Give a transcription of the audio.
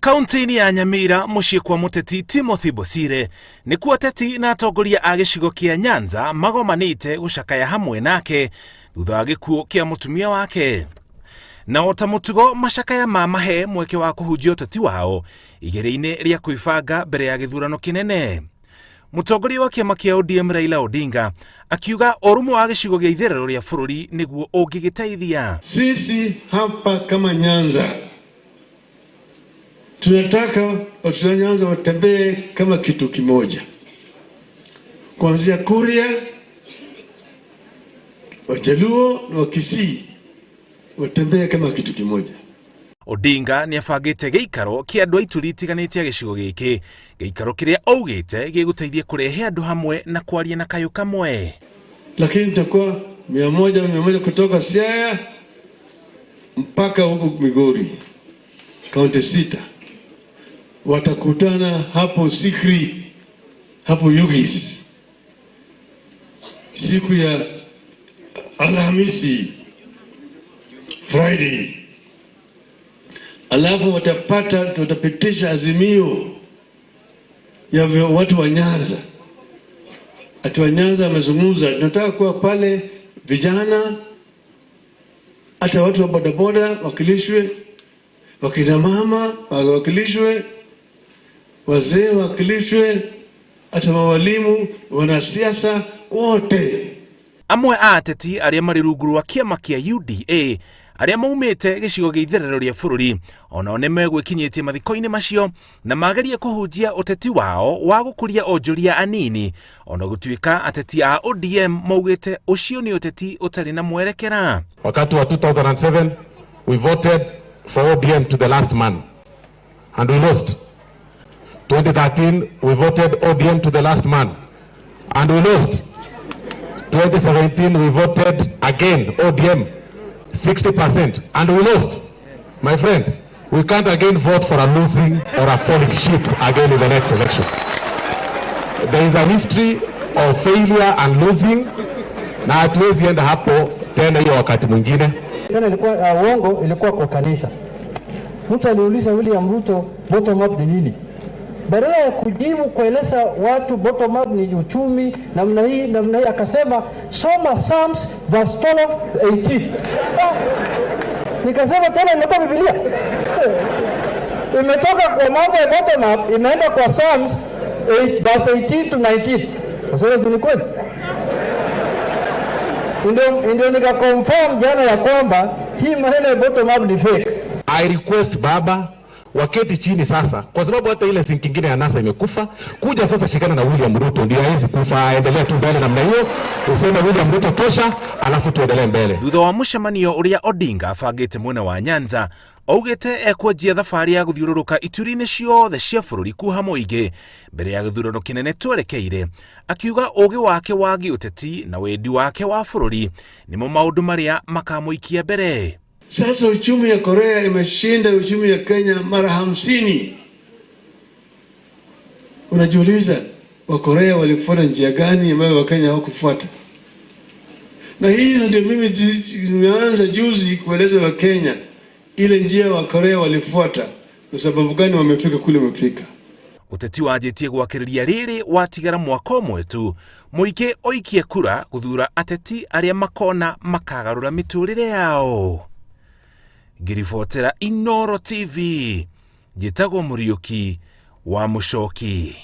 Kaunti-inĩ ya Nyamira mũciĩ kwa mũteti Timothy Bosire nĩkuo ateti na atongoria a gĩcigo kĩa Nyanza magomanĩte gũcakaya hamwe nake thutha wa gĩkuũ kĩa mũtumia wake. Na o ta mũtugo macakaya ma mahe mweke wa kũhunjia ũteti wao igeria-inĩ rĩa kwĩbanga mbere ya gĩthurano kĩnene. Mũtongoria wa kĩama kĩa ODM Raila Odinga akiuga ũrũmwe wa gĩcigo gĩa itherero rĩa bũrũri nĩguo ũngĩgĩteithia. Sisi hapa kama Nyanza tunataka watu wa Nyanza watembee kama kitu kimoja, kuanzia Kuria, Wajaluo na Wakisii watembee kama kitu kimoja. Odinga nĩ abangĩte gĩikaro kĩa andũ a ituri itiganĩte a gĩcigo gĩkĩ, gĩikaro kĩrĩa augĩte gĩgũteithia kũrehe andũ hamwe na kwaria na kayũ kamwe. Lakini tutakuwa 100 100 kutoka Siaya mpaka huku Migori, kaunti sita watakutana hapo Sikri, hapo Ugis siku ya Alhamisi, Friday, alafu watapata, watapitisha azimio ya watu wa Nyanza. Ati wa Nyanza wamezungumza, tunataka kuwa pale vijana, hata watu wa bodaboda wakilishwe, wakina mama wawakilishwe, wazee wakilishwe, hata mawalimu, wanasiasa wote. Amwe a ateti arĩa marĩ rungu rwa kĩama kĩa UDA arĩa maumĩte gĩcigo gĩa itherero rĩa bũrũri onao nĩ megwĩkinyĩtie mathiko-inĩ macio na magerie kũhunjia ũteti wao wa gũkũria onjoria anini ona gũtuĩka ateti a ODM maugĩte ũcio nĩ ũteti ũtarĩ na mwerekera. Wakati wa 2007 we voted for ODM to the last man and we lost. 2013 we voted ODM to the last man and we lost. 2017 we voted again ODM 60% and we lost. My friend, we can't again vote for a losing or a falling ship again in the next election. There is a history of failure and losing na hatuwezi enda hapo tena hiyo wakati mwingine. Tena ilikuwa uongo, ilikuwa kwa kanisa. Mtu aliuliza William Ruto bottom up ni nini? Badala ya kujibu kueleza watu bottom up ni uchumi namna hii namna hii, akasema soma Psalms verse 12 18. Ah, nikasema tena imekuwa Biblia imetoka kwa mambo ya bottom up imeenda kwa Psalms 8 verse 18 to 19. Sasa ni kweli? Ndio nika confirm jana ya kwamba hii maneno ya bottom up ni fake. I request baba waketi chini sasa, kwa sababu hata ile think ingine ya NASA imekufa. Kuja sasa, shikana na William Ruto, ndio hawezi kufa, aendelee tu mbele namna hiyo, useme William Ruto tosha, alafu tuendelee mbele. Thutha wa mũcemanio ũrĩa Odinga abangĩte mwena wa Nyanza, augĩte ekwanjia thabarĩ ya gũthiũrũrũka ituri-inĩ ciothe cia bũrũri kuoha mũingĩ mbere ya gĩthurano kĩnene twerekeire, akiuga ũgĩ wake wa gĩũteti na wendi wake wa bũrũri nĩmo maũndũ marĩa makamũikia mbere. Sasa uchumi ya Korea imeshinda uchumi ya Kenya mara 50. Unajiuliza, Wakorea walifuata njia gani ambayo Wakenya hawakufuata? Na hiyo ndio mimi nimeanza juzi kueleza Wakenya ile njia Wakorea walifuata, kwa sababu gani wamefika kule wamefika. Ũteti wanjĩtie gwakĩrĩria rĩrĩ watigara mwaka ũmwe tu mũingĩ ũikie kura gũthura ateti arĩa makona makagarũra mĩtũrĩre yao. Ngĩribotera Inooro TV, njĩtagwo Mũriũki wa Mũcoki.